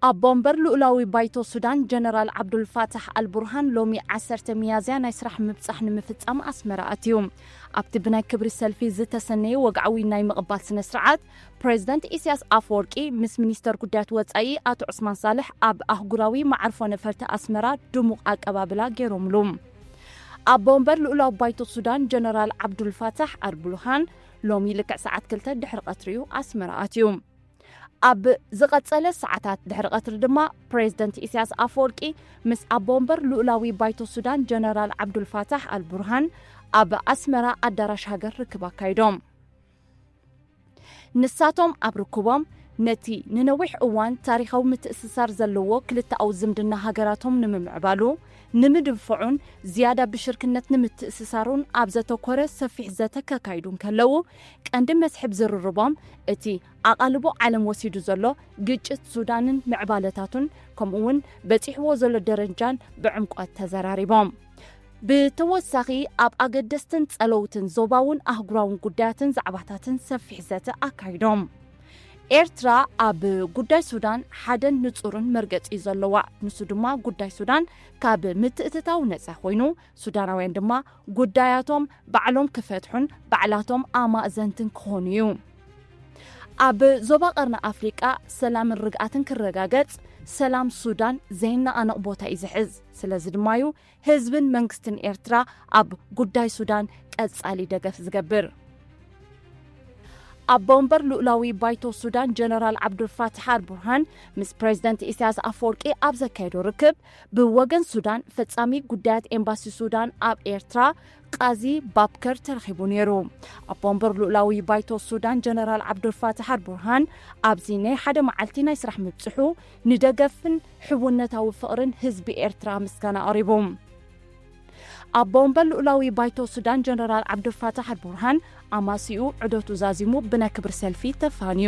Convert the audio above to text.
ኣቦ ወንበር ልኡላዊ ባይቶ ሱዳን ጀነራል ዓብዱልፋታሕ ኣልቡርሃን ሎሚ ዓሰርተ ሚያዝያ ናይ ስራሕ ምብጻሕ ንምፍጻም ኣስመራ ኣትዩ። ኣብቲ ብናይ ክብሪ ሰልፊ ዝተሰነየ ወግዓዊ ናይ ምቕባል ስነ ስርዓት፣ ፕሬዝደንት ኢሳያስ ኣፈወርቂ ምስ ሚኒስተር ጉዳያት ወጻኢ ኣቶ ዑስማን ሳልሕ ኣብ ኣህጉራዊ መዓርፎ ነፈርቲ ኣስመራ ድሙቕ ኣቀባብላ ገይሮምሉ። ኣቦ ወንበር ልኡላዊ ባይቶ ሱዳን ጀነራል ዓብዱልፋታሕ ኣልቡርሃን ሎሚ ልክዕ ሰዓት ክልተ ድሕሪ ቀትሪ'ዩ ኣስመራ ኣትዩ። ኣብ ዝቐጸለ ሰዓታት ድሕሪ ቀትሪ ድማ ፕሬዝደንት ኢሳያስ ኣፈወርቂ ምስ ኣቦ ወንበር ልኡላዊ ባይቶ ሱዳን ጀነራል ዓብዱልፋታሕ ኣልቡርሃን ኣብ ኣስመራ ኣዳራሽ ሃገር ርክብ ኣካይዶም። ንሳቶም ኣብ ርክቦም ነቲ ንነዊሕ እዋን ታሪኻዊ ምትእስሳር ዘለዎ ክልተኣዊ ዝምድና ሃገራቶም ንምምዕባሉ፣ ንምድንፍዑን ዝያዳ ብሽርክነት ንምትእስሳሩን ኣብ ዘተኮረ ሰፊሕ ዘተ ከካይዱ እንከለዉ፣ ቀንዲ መስሕብ ዝርርቦም እቲ ኣቓልቦ ዓለም ወሲዱ ዘሎ ግጭት ሱዳንን ምዕባለታቱን፣ ከምኡ እውን በጺሕዎ ዘሎ ደረጃን ብዕምቆት ተዘራሪቦም። ብተወሳኺ ኣብ ኣገደስትን ጸለውትን ዞባውን ኣህጉራውን ጉዳያትን ዛዕባታትን ሰፊሕ ዘተ ኣካይዶም። ኤርትራ ኣብ ጉዳይ ሱዳን ሓደን ንጹርን መርገጺ ዘለዋ፣ ንሱ ድማ ጉዳይ ሱዳን ካብ ምትእትታው ነጻ ኮይኑ፣ ሱዳናውያን ድማ ጉዳያቶም ባዕሎም ክፈትሑን ባዕላቶም ኣማእዘንትን ክኾኑ እዩ። ኣብ ዞባ ቀርኒ ኣፍሪቃ ሰላምን ርግኣትን ክረጋገጽ፣ ሰላም ሱዳን ዘይነቓነቕ ቦታ እዩ ዝሕዝ። ስለዚ ድማ እዩ ህዝብን መንግስትን ኤርትራ ኣብ ጉዳይ ሱዳን ቀጻሊ ደገፍ ዝገብር። ኣቦ ወንበር ልኡላዊ ባይቶ ሱዳን ጀነራል ዓብዱልፋታሕ ኣልቡርሃን ምስ ፕሬዝደንት ኢሳያስ ኣፈወርቂ ኣብ ዘካየዶ ርክብ፣ ብወገን ሱዳን ፈጻሚ ጉዳያት ኤምባሲ ሱዳን ኣብ ኤርትራ ቃዚ ባብከር ተረኺቡ ነይሩ። ኣቦ ወንበር ልኡላዊ ባይቶ ሱዳን ጀነራል ዓብዱልፋታሕ ኣልቡርሃን ኣብዚ ናይ ሓደ መዓልቲ ናይ ስራሕ ምብጽሑ ንደገፍን ሕውነታዊ ፍቕርን ህዝቢ ኤርትራ ምስጋና ኣቕሪቡ። ኣቦ ወንበር ልኡላዊ ባይቶ ሱዳን ጀነራል ዓብዱልፋታሕ ኣልቡርሃን ኣማሲኡ ዑደቱ ዛዚሙ ብናይ ክብሪ ሰልፊ ተፋንዩ።